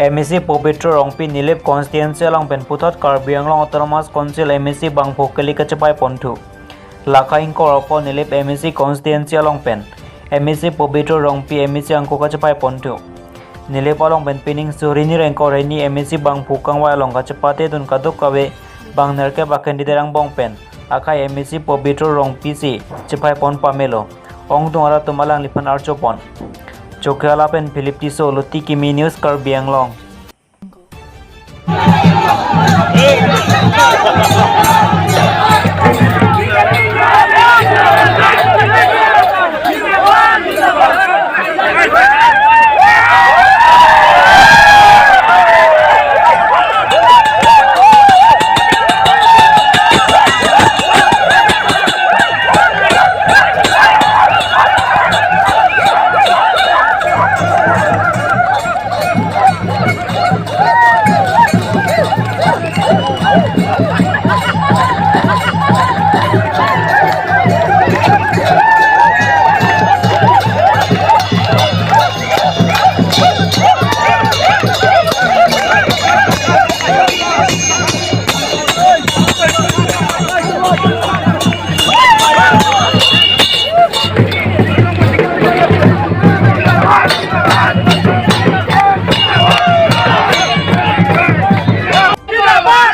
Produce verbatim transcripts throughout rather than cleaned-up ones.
M A C Pobitro Rongpi Nilip constituency along pen puthot Karbi Anglong Autonomous Council M A C bangphu kali kachepai ponthu. Lakha ingkoi ra pho Nilip M A C constituency along pen M A C Pobitro Rongpi M A C angko kachepai ponthu. Nilip along pen pining suri hini ra ingkoi ra hini M A C bangphu kangvai along kachepate dun kadokave bang nerkep a-candidate angbong pen akhei M A C Pobitro Rongpi si chepai pon pamelo. Ongdung arat atum alangliphan archo pon. Chokihola pen Philip Tisso, Luti Kimi News, Karbi Anglong. জিন্দাবাদ!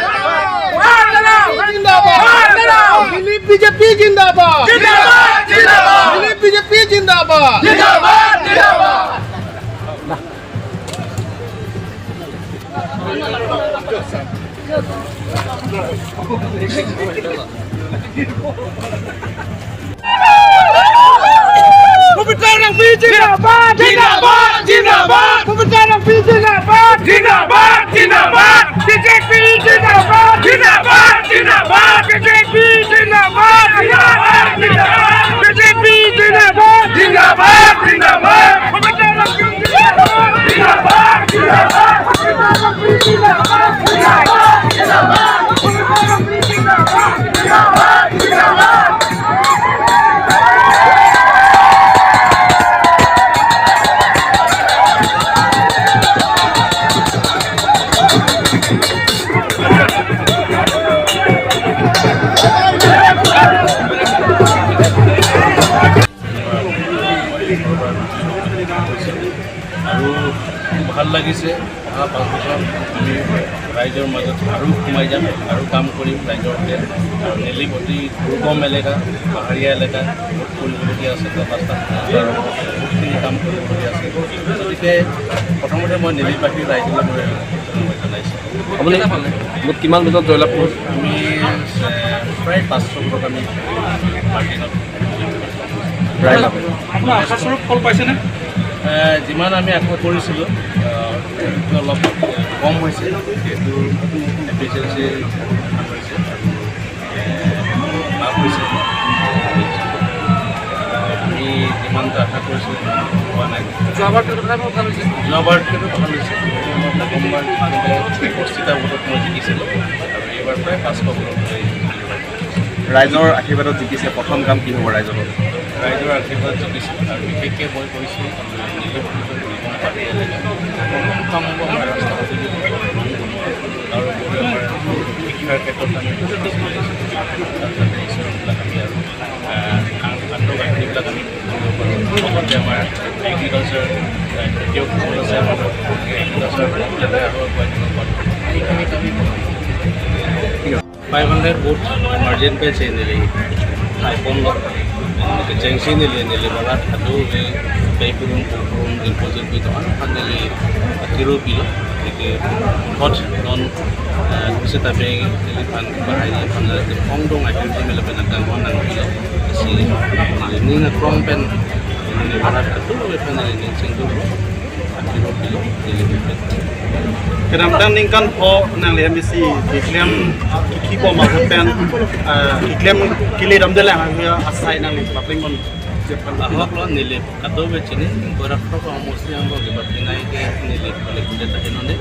জিন্দাবাদ! দিল্লী বিজেপি জিন্দাবাদ! জিন্দাবাদ! জিন্দাবাদ! দিল্লী বিজেপি জিন্দাবাদ! জিন্দাবাদ! জিন্দাবাদ! Pobitro Rongpi জিন্দাবাদ! জিন্দাবাদ! জিন্দাবাদ! Pobitro Rongpi জিন্দাবাদ! জিন্দাবাদ! জিন্দাবাদ! বিজেপি জিন্দাবাদ! জিন্দাবাদ! জিন্দাবাদ! বিজেপি জিন্দাবাদ! জিন্দাবাদ! জিন্দাবাদ! বিজেপি জিন্দাবাদ! জিন্দাবাদ! জিন্দাবাদ! Pobitro Rongpi জিন্দাবাদ! জিন্দাবাদ! জিন্দাবাদ! Pobitro Rongpi জিন্দাবাদ! জিন্দাবাদ! জিন্দাবাদ! Pobitro Rongpi জিন্দাবাদ! জিন্দাবাদ! জিন্দাবাদ! আৰু ভাল লাগিছে। অহা পাঁচ বছৰ আমি ৰাইজৰ মাজত আৰু সোমাই যাম, আৰু কাম কৰিম ৰাইজৰ হকে। আৰু নিলিপ অতি দুৰ্গম এলেকা, পাহাৰীয়া এলেকা, বহুত কৰিবলগীয়া আছে, তাত ৰাস্তা আৰু বহুতখিনি কাম কৰিবলগীয়া আছে। গতিকে প্ৰথমতে মই নিলিপবাসী ৰাইজলৈ মই ধন্যবাদ জনাইছোঁ। আপুনি মুঠ কিমান ভোটত জয়লাভ কৰিছে? আমি, এ, প্ৰায় পাঁচশ ভোটত আমি পাৰ্টিনত ৰাইজে আপোনাৰ আশাস্বৰূপ ফল পাইছেনে? এ, যিমান আমি আশা কৰিছিলোঁ, আ, সেইটো অলপ কম হৈছে, যিহেতু এ পি এইচ এল চি লাভ হৈছে। আমি যিমানটো আশা কৰিছিলোঁ, সিমান পোৱা নাই। যোৱাবাৰতকৈ তথাপিও ভাল হৈছে। যোৱাবাৰতকৈতো ভাল হৈছে। প্ৰথমবাৰ পঁচিছটা ভোটত মই জিকিছিলোঁ আৰু এইবাৰ প্ৰায় পাঁচশ ভোটত মই জিকিলোঁ। ৰাইজৰ আশীৰ্বাদত জিকিছে, প্ৰথম কাম কি হ'ব ৰাইজৰ? ৰাইজৰ আশীৰ্বাদ জিকিছে আৰু বিশেষকৈ মই কৈছোঁ, নিলিপ দুৰ্গম পাহাৰীয়া এলেকা। প্ৰথম কাম হ'ব আমাৰ ৰাস্তা পদূলি, তাৰ উপৰিও আমাৰ শিক্ষাৰ ক্ষেত্ৰত আমি বহুত পিছপৰি আছোঁ। তাত যাতে ষ্টুডেণ্টবিলাক আমি আৰু, আহ, আন-, আন্তঃগাঁথনিবিলাক আমি কৰিব পাৰোঁ। লগতে আমাৰ এগ্ৰিকালচাৰ, আহ, খেতিয়কসকল আছে, আমাৰ এগ্ৰিকালচাৰ যাতে আৰু আগুৱাই নিব পাৰোঁ। সেইখিনিত আমি কৰিম। Five hundred vote margin pen si neli haiponlo. Kechengsi neli, neli barat adu ke kai purun purun impossible to an pan neli atiro pilo. Ke hot non, eh, bisa tapi neliphan bahai neliphan ke ongdung akhir si mele pen akan honang pilo. Si neli ning akrong pen neli barat adu ke pen neli ning singdung. Kedamtang ningkan pho nangli M A C keklem kiki ko ma pen, ah, keklem kele damdelang asai nangli papling mon jepan. Ahok lo neli kato be chini, ingkoi ra throk mostly ang lo libat pinai ke neli balik kuda ta henone.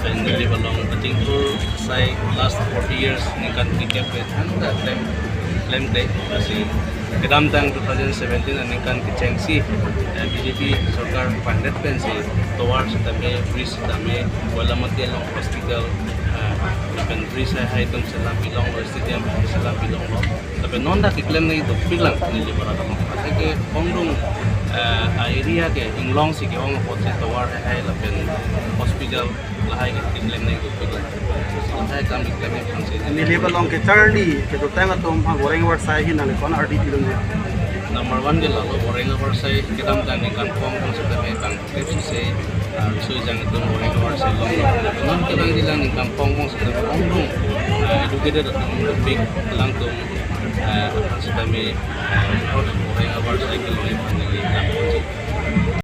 Pen neli balong beting tu asai last forty years ningkan keklem ke than da klem klem ke asi. Kedamtang two thousand seventeen aningkan kechengsi, eh, B J P sorkar pandet pensi tovar sitame, bridge sitame, Koilamati along hospital, eh, lapen bridge hai hai atum selam pilonglo, stadium selam pilonglo. Lapen non ta keklem nangji dopiklang neli bor atum. Atheke pongdung, eh, a-area ke inglongsi ke-ong apotsi tovar hai hai lapen hospital lahai ke keklem nangji dopiklang. Lahai kam keklem nangji aphansi. Neli along kecharli kedotang atum ha boreng avarsai ahin nangli ko-an ardi pilun? Number one ke lalo boreng avarsai kedamtang ningkan pong pong sitame bang F C C, ah, soi jang atum boreng avarsai long. Non kevangjilang ningkan pong pong sitame pongdung, ah, educated atum pik alangtum, ah, sitame, ah, boreng avarsai kelong aphan neli ningkan pong.